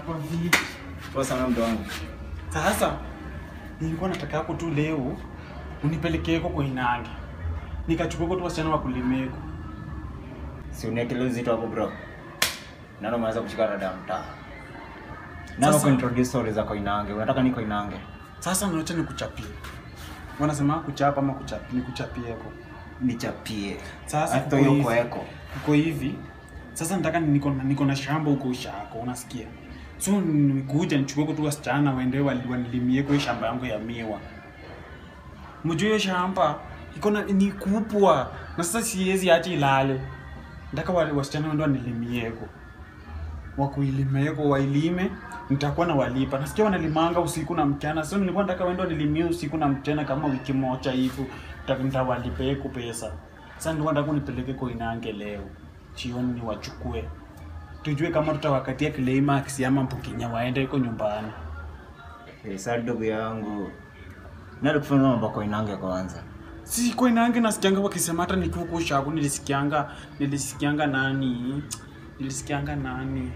Hapa vipi? Poa sana mtu wangu. Sasa nilikuwa nataka yako tu leo unipelekee huko Koinange. Nikachukua tu wasichana wa kulimeko. Si uniwekelee uzito hapo bro. Nani umeanza kushika rada ya mtaa? Nani kuintroduce stories za Koinange? Unataka ni Koinange? Sasa naacha nikuchapie. Wanasema kuchapa ama kuchapie, nikuchapie huko. Nichapie. Sasa hata hiyo kwa yako. Kuko hivi. Sasa nataka niko na shamba huko ushako, unasikia? So nikuja nichukue tu wasichana waende wanilimie kwa shamba yangu ya miwa. Mjue hiyo shamba iko na ni kubwa na sasa siwezi acha ilale. Nataka wasichana waende wanilimie huko. Wakuilime huko wailime, nitakuwa na walipa. Nasikia wanalimanga usiku na mchana. So nilikuwa nataka waende wanilimie usiku na mchana kama wiki moja hivi. Nitawalipa huko pesa. Sasa nilikuwa nataka unipeleke Koinange leo. Jioni niwachukue. Tujue kama tutawakatia Climax ama Mpukinya waende huko nyumbani. Sasa ndugu yangu. Nani kufanya mambo Koinange kwanza? Si Koinange nasikianga wakisema hata nikiwa huko ushago nilisikianga nani? Nilisikianga nani?